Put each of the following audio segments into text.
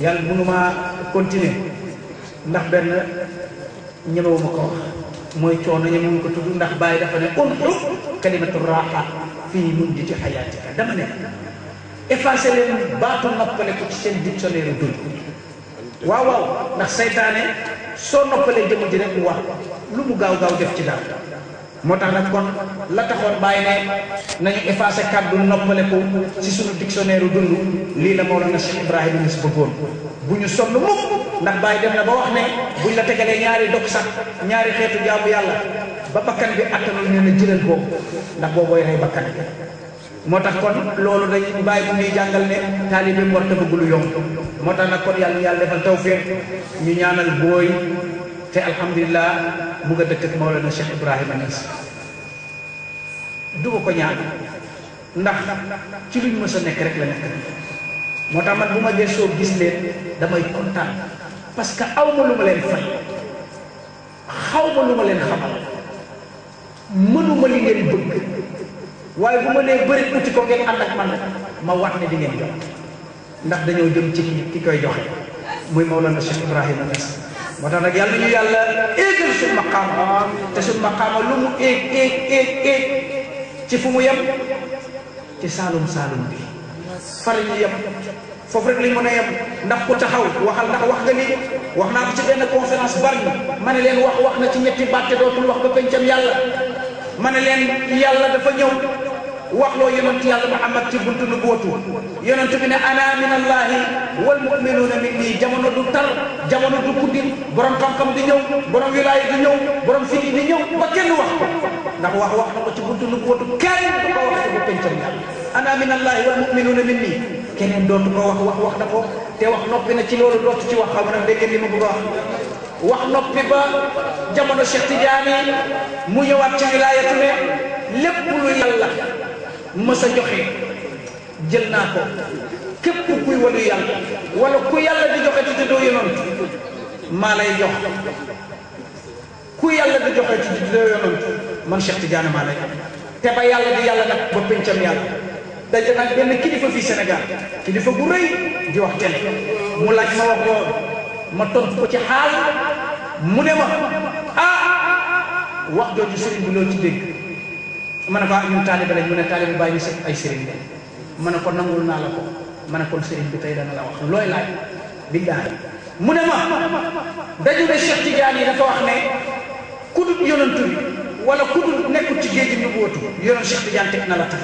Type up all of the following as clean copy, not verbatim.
yàlla mënuma continuer ndax benn ñemewuma ko wax mooy coono ñemewuma ko tudd ndax bàyyi dafa ne untu kalimatu raqa fii munditi xayaatika dama ne effacé leen baatu noppale ko ci seen dictionnaire dund waaw waaw ndax saytaane soo noppalee jëmm ji rek mu wax lu mu gaaw gaaw def ci daal moo tax nag kon la taxoon bàyyi ne nañu effacé kàddu noppale ko ci suñu dictionnaire dund lii la Mawlana Cheikh Ibrahima Niass bëggoon bu ñu sonn mukk ndax bàyyi dem na ba wax ne buñ la tegalee ñaari dog sax ñaari xeetu jaamu yàlla ba bakkan bi attanul nee na jëlal boobu ndax boobooy rey bakkan bi moo tax kon loolu dañ bàyyi bu ñuy jàngal ne taalibe bi war ta bëgg lu yomb moo tax nag kon yàlla defal tawfiq ñu ñaanal booy te alhamdulilah mu nga dëkk ak Mawlana Cheikh Ibrahima Niass du ko ñaan ndax ci luñ mës a nekk rek la nekk moo tax man bu ma gëstoo gis leen damay kontaan parce que aw ma lu ma leen fay xaw ma lu ma leen xamal mënuma li ngeen bëgg waaye bu ma nee bëri uti ko ngeen ànd ak man ma wax ne di ngeen jox ndax dañoo jëm ci ki koy joxe muy Mawlana Cheikh Ibrahima Niass moo tax nag yàlla ñu yàlla éegal suñu maqaama te suñu maqaama lu mu éeg ci fu mu yem ci saalum bi far ñu yem foofu rek lañ mën a yem ndax ku taxaw waxal ndax wax nga ni wax naa ko ci benn conférence bari ma ne leen wax na ci ñetti baat te dootul wax ba pencam yàlla ma ne leen yàlla dafa ñëw wax loo yonent yàlla Muhammad ci buntu nubuwatu yonent bi ne ana min allahi wal mu'minuuna minni jamono du tar jamono du guddi borom xam-xam di ñëw borom wilaaya di ñëw borom fiti di ñëw ba kenn wax ko ndax wax na ko ci buntu nubuwatu kenn du ko wax ci pencam yàlla ana min allahi wal mu'minuuna minni keneen dootu ko wax na ko te wax noppi na ci loolu dootu ci wax xam na dégg li ma bëgg a wax noppi ba jamono Cheikh Tidiane mu ñëwaat ci wilaayatu ne lépp lu yàlla mës a joxe jël naa ko képp kuy walu yàlla wala ku yàlla di joxe ci doo yonent maa lay jox ku yàlla di joxe ci doo yonent man Cheikh Tidiane maa lay te ba yàlla di yàlla nag ba pencam yàlla daje nag benn kilifa fii Sénégal kilifa bu rëy di wax télé mu laaj ma wax loolu ma tontu ko ci xaal mu ne ma wax jooju sëriñ bi loo ci dégg ma ne ko ñun taalibe lañ mu ne taalibe bàyyi ñu sëf ay sëriñ lañ ma ne ko nangul naa la ko ma ne kon sëriñ bi tey dana la wax looy laaj billaay mu ne ma dañu ne Cheikh Tidiane yi dafa wax ne ku dul yonantu bi wala ku dul nekkul ci géej gi ñu wóotu yonent Cheikh Tidiane teg na la tax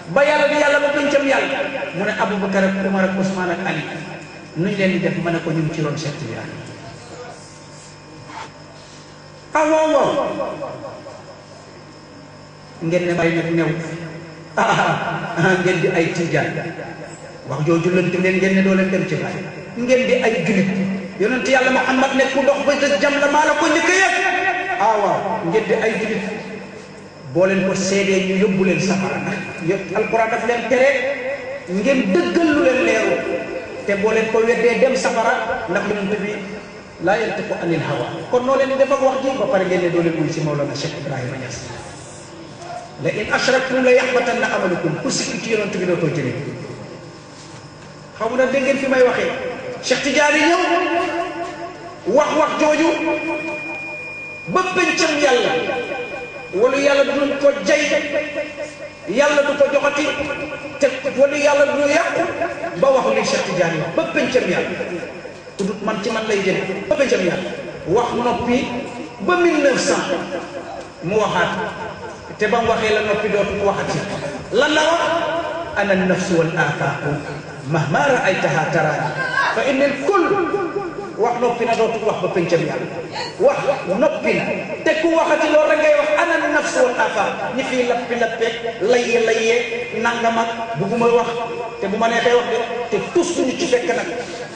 ba yàlla di yàlla ba pencam yàlla mu ne Aboubacar ak Umar ak Ousmane ak Ali nuñ leen di def ma ne ko ñu ngi ci ron Cheikh Tidiane waaw ngeen ne may nag new ngeen di ay tijaan wax jooju lënt leen ngeen ne doo leen dem ci bàyyi ngeen di ay julit yonent yàlla Muhammad ne ku dox ba jam la maa la ko njëkk yëpp waaw ngeen di ay julit boo leen ko seedee ñu yóbbu leen safara nag yëpp alquran daf leen tere ngeen dëggal lu leen leeru te boo leen ko weddee dem safara ndax yonent bi laa yantiqu anil hawa kon noo leen di def ak wax ji ba pare ngeen ne doo leen muy si Mawlana Cheikh Ibrahima Niass la in ashraktum la yaxbatanna amalukum ku sikki ci yonent bi dootoo jëlee xaw ma dégg ngeen fi may waxee Cheikh Tidiane ñëw wax jooju ba pencam yàlla wala yàlla du ko jay yàlla du ko joxati te wala yàlla du yàqu ba waxu li Cheikh Tidiane ba pencam yàlla tudut man ci man lay jël ba pencam yàlla wax noppi ba 1900 mu waxaat te ba mu waxee la noppi dootu waxati lan la wax ana nafsu wal afaaqu mahma raaytaha taraani fa innal kull wax noppi na dootu wax ba pencam yàlla wax noppi na te ku waxati loolu rek ngay wax ana nafsu wal afaaq ñi fii lappi layee nangam ak bugguma wax te bu ma neexee wax de te tus duñu ci fekk nag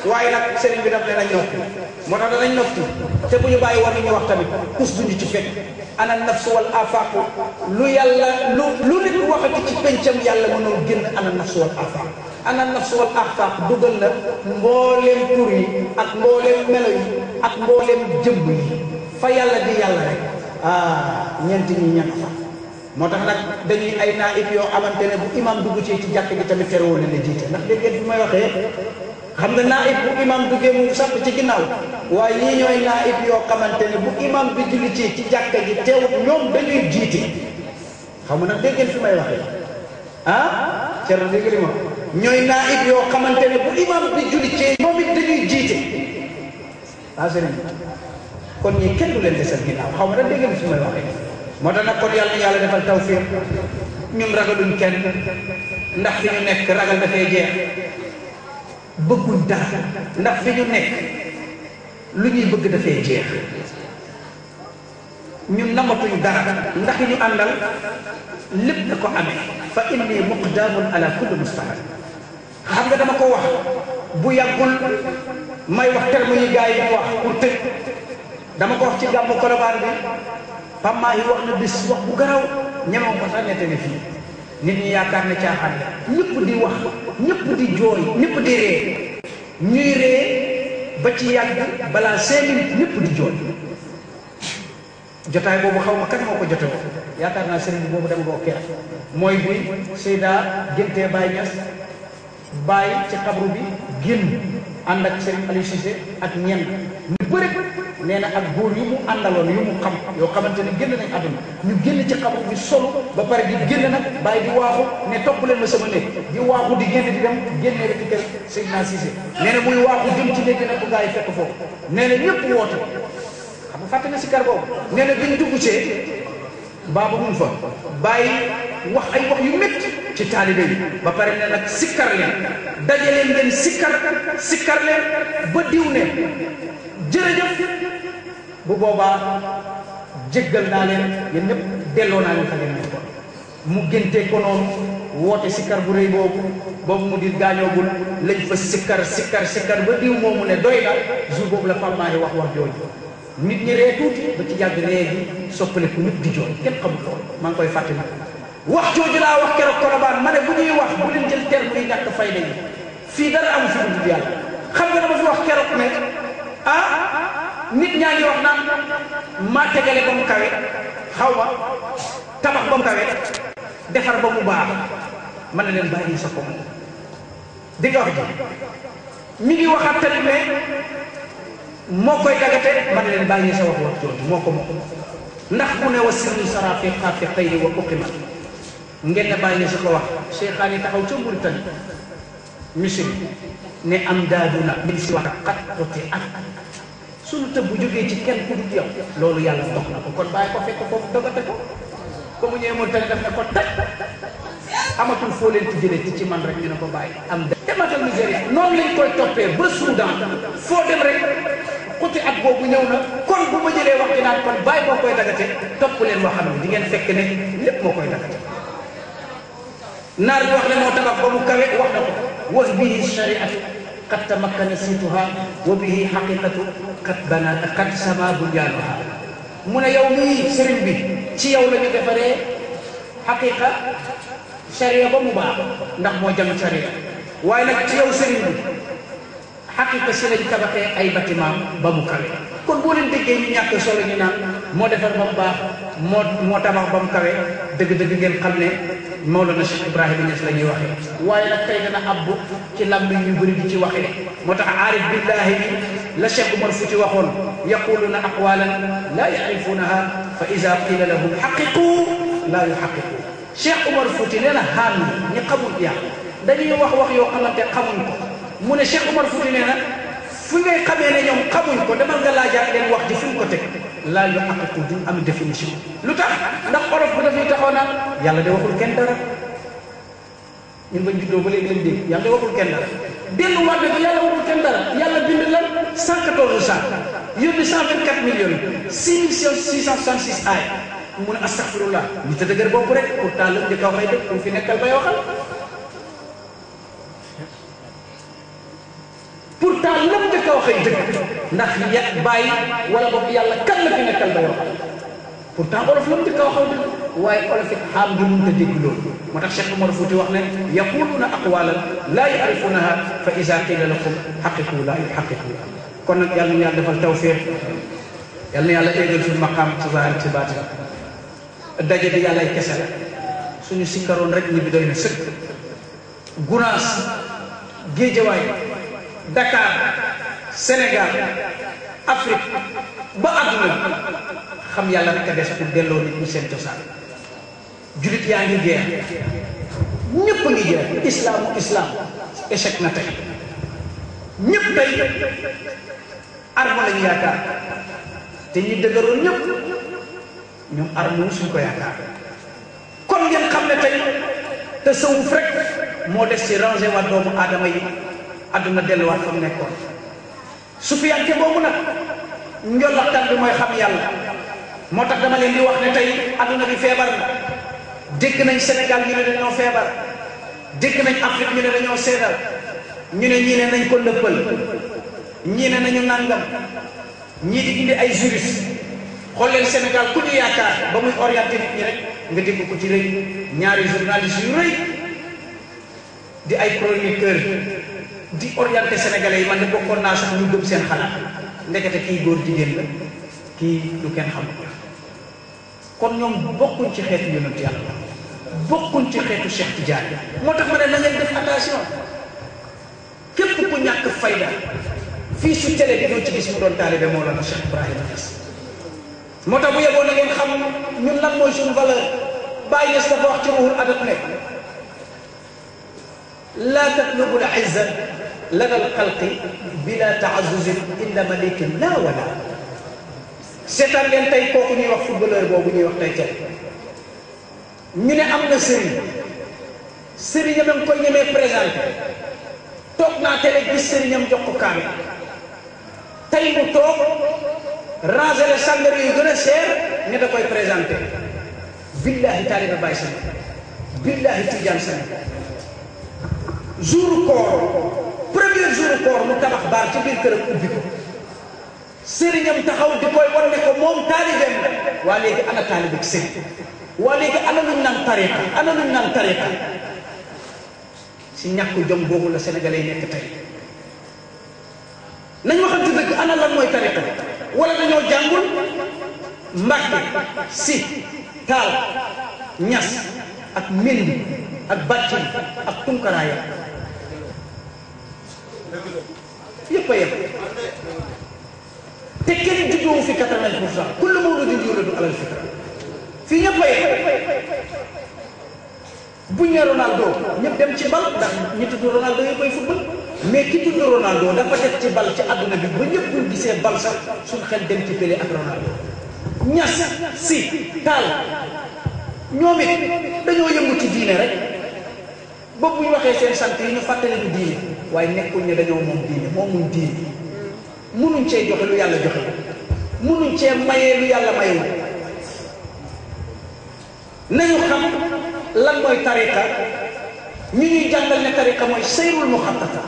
waaye nag sëriñ bi daf ne nañ noppi moo tax danañ noppi te bu ñu bàyyi war nañu wax tamit tus duñu ci fekk ana nafsu wal afaaq lu yàlla lu nit waxati ci pencam yàlla mënoo génn ana nafsu wal afaaq ana nafsu wal afaaq dugal na mbooleem tur yi ak mbooleem melo yi ak mbooleem jëmb yi fa yàlla di yàlla rek ñeenti ñi ñan fa moo tax nag dañuy ay naib yoo xamante ne bu imam dugg ci jàkk gi tamit terewoo leen a jiite ndax dégg ngeen bi may waxee xam nga naib bu imam duggee mu sàpp ci ginnaaw waaye ñii ñooy naib yoo xamante ne bu imam bi julli ci jàkka ji teewut ñoom dañuy jiite xam nga nag dégg ngeen fi may waxee ah Thierno dégg li ma ñooy naib yoo xamante ne bu imam bi julli ci ñoom it dañuy jiite ah sëriñ kon ñii kenn du leen desal ginnaaw xaw ma nag dégg ngeen fi may waxee moo tax nag kon yàlla na yàlla defal tawfiq ñun ragaluñ kenn ndax fi ñu nekk ragal dafay jeex bëgguñ dara ndax fi ñu nekk lu ñuy bëgg dafay jeex ñun namatuñ dara ndax ñu àndal lépp da ko amee fa inni muqdamun ala kulli mustahab xam nga dama ko wax bu yàggul may wax terme yi gars yi wax pour tëj dama ko wax ci gàmmu Colobane bi pammaa yi wax na bis wax bu garaw ñemew ko sax nette ne fii nit ñi yaakaar ne caaxaan ñëpp di wax ñëpp di jooy ñëpp di ree ñuy ree ba ci yàgg balaa 5 minutes ñëpp di jooy jotaay boobu xaw ma kan moo ko jote woo yaakaar naa sëriñ bi boobu dama ko keex mooy buy Seyda géntee Baye Niass Baye ci xabru bi génn ànd ak sëriñ Aliou Cissé ak ñenn ñu bëri nee na ak góor yu mu àndaloon yu mu xam yoo xamante ne génn nañ àdduna ñu génn ci xabru bi solo ba pare di génn nag Baye di waaxu ne topp leen ma sama néeg di waaxu di génn di dem génnee rek ci kër Seydina Cissé nee na muy waaxu jëm ci néeg nag bu gaa yi fekk foofu nee na ñëpp woote xam nga fàtte na si kar boobu nee na biñ dugg see baaba mun fa bàyyi wax ay wax yu métti ci taalibe yi ba pare ne nag sikkar leen dajaleen ngeen sikkar leen ba diw ne jërëjëf bu boobaa jéggal naa leen yéen ñëpp delloo naa leen fa ngeen nekkoon mu géntee ko noonu woote sikkar bu rëy boobu mu di gaañoogul lañ fa sikkar ba diw moomu ne doy na jour boobu la Palmaari wax jooju nit ñi ree tuuti ba ci yàgg ree gi soppaleku nit di jooy kenn xamul loolu maa ngi koy fàttali wax jooju laa wax keroog Colobane ma ne bu ñuy wax bu leen jël terme yi ñàkk fayda yi fii dara amu fi dul yàlla xam nga dama fi wax keroog ne nit ñaa ngi wax naan maa tegale ba mu kawe xaw ma tabax ba mu kawe defar ba mu baax mën na leen bàyyi sa ko di nga wax ji mi ngi waxaat tamit ne moo koy dagate man leen bàyyi sa wax jooju moo ko ndax mu ne wa sirru sara fi xaafiqayni wa uqimat ngeen ne bàyyi sa ko wax cheikhaan yi taxaw ca Mauritanie misiri ne am daaduna min si wax xatoti ak suñu tëb bu jógee ci kenn ku dul yow loolu yàlla dox na ko kon bàyyi ko fekk foofu dogate ko comme ñëwee Mauritanie daf ne ko taj amatul foo leen tijjale ci man rek ñu ne ko bàyyi am dematal Nigéria noonu lañ koy toppee ba Soudan foo dem rek xuti at boobu ñëw na kon bu ma jëlee wax ci naan kon bàyyi moo koy dagate topp leen loo xam ne di ngeen fekk ne lépp moo koy dagate naar bi wax ne moo tabax ba mu kawe wax na ko wa bihi shariatu qad tamakkana situha wa bihi haqiqatu qad sama bunyanuha mu ne yow mii sëriñ bi ci yow la ñu defaree haqiqa sharia ba mu baax ndax moo jàng sharia waaye nag ci yow sëriñ bi xaqiqa si lañ tabaxee ay bâtiment ba mu kawe kon boo leen déggee ñu ñàkk solo ñu naan moo defar ba mu baax moo tabax ba mu kawe dëgg-dëgg ngeen xam ne Mawlana Cheikh Ibrahima Niass la ñuy waxee waaye nag tey dana abbu ci làmmiñ ñu bëri di ci waxee moo tax aarif billahi bi la Cheikh Umar Fuuti waxoon yaquluna aqwalan la yarifunaha fa ida qila lahum xaqiqu la yuxaqiqu Cheikh Umar Fuuti nee na xaal ñi xamul yàlla dañuy wax yoo xamante xamuñ ko mu ne Cheikh Umar Fuuti nee na fu ngay xamee ne ñoom xamuñ ko demal nga laajaat leen wax ji fu ñu ko teg laa yu xaqiqu duñ am définition lu tax ndax olof bu dafay taxaw naan yàlla de waxul kenn dara ñun bañ juddoo ba léegi leen dégg yàlla de waxul kenn dara dellu waat ne yàlla waxul kenn dara yàlla bind lan 114 saar yóbbi 124 millions 6666 aay mu ne astaghfirullah ñu te dëgër bopp rek pourtant la di kaw xëy dëgg pour fi nekkal bay waxal pourtant lam njëkk a waxee dëgg ndax ya bàyyi wala boog yàlla kan la fi nekkal ba waxal pourtant olof lam njëkk a waxaw dëgg waaye olof it xaam gi mënut a dégg loolu moo tax Cheikh Umar Fuuti wax ne yaquluuna aqwalan laa yarifunaha fa ida qila lakum xaqiqu laa yuxaqiqu kon nag yàlla na yàlla defal tawfiq yàlla na yàlla éegal suñu maqaam ci zahir ci baatin daje bi yàlla ay kese la suñu sikkaroon rek ñi bi doy na sëkk Gunaas Géejawaay Dakar Sénégal Afrique ba àdduna xam yàlla rek a des pour delloo nit ñi seen cosaan. julit yaa ngi jeex ñëpp a ngi jeex islam échec na tey ñëpp tey arme lañu yaakaar te ñi dëgëroon ñëpp ñoom arme wu suñ ko yaakaar. kon ngeen xam ne tey tasawuf rek moo des ci rangé wa doomu aadama yi àdduna delluwaat fa mu nekkoon. sufiyanke boobu nag njolaxtan bi mooy xam yàlla. moo tax dama leen di wax ne tey àdduna bi feebar na. dégg nañ Sénégal ñu ne dañoo feebar dégg nañ Afrique ñu ne dañoo seedal ñu ne ñii ne nañ ko lëppal ñii ne nañu nangam ñii di indi ay juriste xool leen Sénégal ku ñu yaakaar ba muy orienté nit ñi rek nga dégg ko ci rëy ñaari journaliste yu rëy di ay chroniqueur di orienté sénégalais yi man de bokkoon naa sax ñu gëm seen xalaat ndekete kii góor jigéen la kii lu kenn xamul. kon ñoom bokkuñ ci xeetu yonent yàlla bokkuñ ci xeetu Cheikh Tidiane moo tax ma ne na ngeen def attention képp ku ñàkk fayda fii su télé bi doo ci gis mu doon taalibe Mawlana Cheikh Ibrahima Niass. moo tax bu yeboo na ngeen xam ñun lan mooy suñu valeur. Baye Niass dafa wax ci ruhul adab ne laa tatlubu al izza lada al xalqi bila taazuzin illa malikin la wala. seetaan leen tey kooku ñuy wax footballeur boobu ñuy wax tey tey ñu ne am na sëriñam a ngi koy ñemee présenté toog naa télé gis sëriñam jox ko kaame tey mu toog rangé sàngara yu gën a seer ne da koy présenté. billahi taaliba Baye Sane billahi Tidiane Sane jour koor premier jour koor mu tabax baar ci biir këram ubbi ko. sëriñam taxaw di koy wan ne ko moom taalibeem la. waa léegi ana taalibe ak sëriñ waa léegi ana luñ naan tariqa si ñàkk jom boobu la sénégalais yi nekk tey. nañ waxante dëgg ana lan mooy tariqa wala dañoo jàngul. Mbàkke si Taal Ñas ak Mendy ak Bàccin ak Tunkaraaya yëpp a yem. te kenn juddoo fi 80% kullu mawludin yuladu alal fitra fii ñëpp a yem. buñ ne Ronaldo ñëpp dem ci bal ndax ñi tudd Ronaldo yi koy football mais ki tudd Ronaldo dafa def ci bal ci àdduna bi ba ñëpp buñ gisee bal sax suñ xel dem ci Pelé ak Ronaldo. Ñas si Taal ñoom it dañoo yëngu ci diine rek ba bu ñu waxee seen sant yi ñu fàttali ñu diine waaye nekkuñ ne dañoo moom diine moomuñ diine. munuñ cee joxe lu yàlla joxe munuñ cee mayee lu yàlla mayee nañu xam lan mooy tariqa ñu ñuy jàngal ne tariqa mooy sayrul muxattata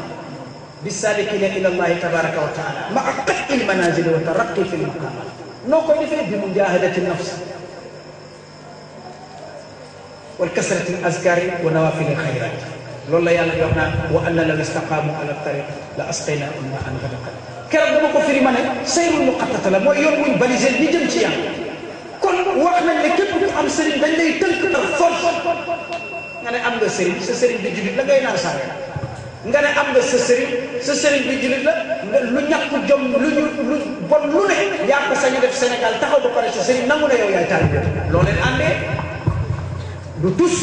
bisalikina ila allahi tabaraka wa taala maa qat'il manazil wa taraqi fi lmaqamat. noo koy defee bi mujahadati nafs wal kasrati al azkari wa nawafil al xayrat. loolu la yàlla di wax naan wa anna law istaqaamu ala tariqa la asqaynahum ma'an ghadaqa. keroog dama ko firi ma ne sayrul muqattata la mooy yoon wuñ balisé ñi jëm ci yàlla. kon wax nañ ne képp ku am sëriñ dañ lay tënk par force nga ne am nga sëriñ sa sëriñ bi jullit la ngay naan sànga nga ne am nga sa sëriñ bi jullit la lu ñàkk jom lu bon lu ne yaa ko sañu def Sénégal taxaw ba pare sa sëriñ nangu na yow yaay taalibe loo leen àndee du tus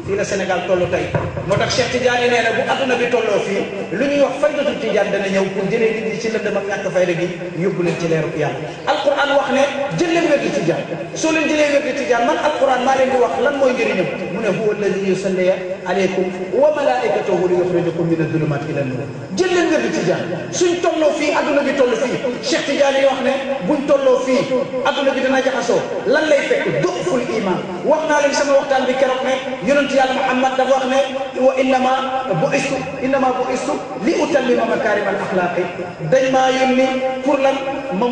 fii la Sénégal tollu tey. moo tax Cheikh Tidiane nee na bu adduna bi tolloo fii lu ñuy wax faydatul Tidiane dana ñëw pour jëlee nit ñi ci lëndëm ak ñàkk fayda gi yóbbu leen ci leeru yàlla. alquran wax ne jël leen wérdu Tidiane soo leen jëlee wérdu Tidiane man alquran maa leen di wax lan mooy njëriñam mu ne huwa alladi yusalli alaykum wa malaikatahu li yuxrijakum min adulumat ila nur. jël leen wérdu Tidiane suñ tolloo fii adduna bi toll fii Cheikh Tidiane yi wax ne buñ tolloo fii adduna bi dana jaxasoo lan lay fekk du'ful iman. wax naa leen sama waxtaan bi keroog ne yonent yàlla Muhammad dafa wax ne wa innama bu'istu li utammima makarim al axlaaqi dañ maa yónni pour lan ma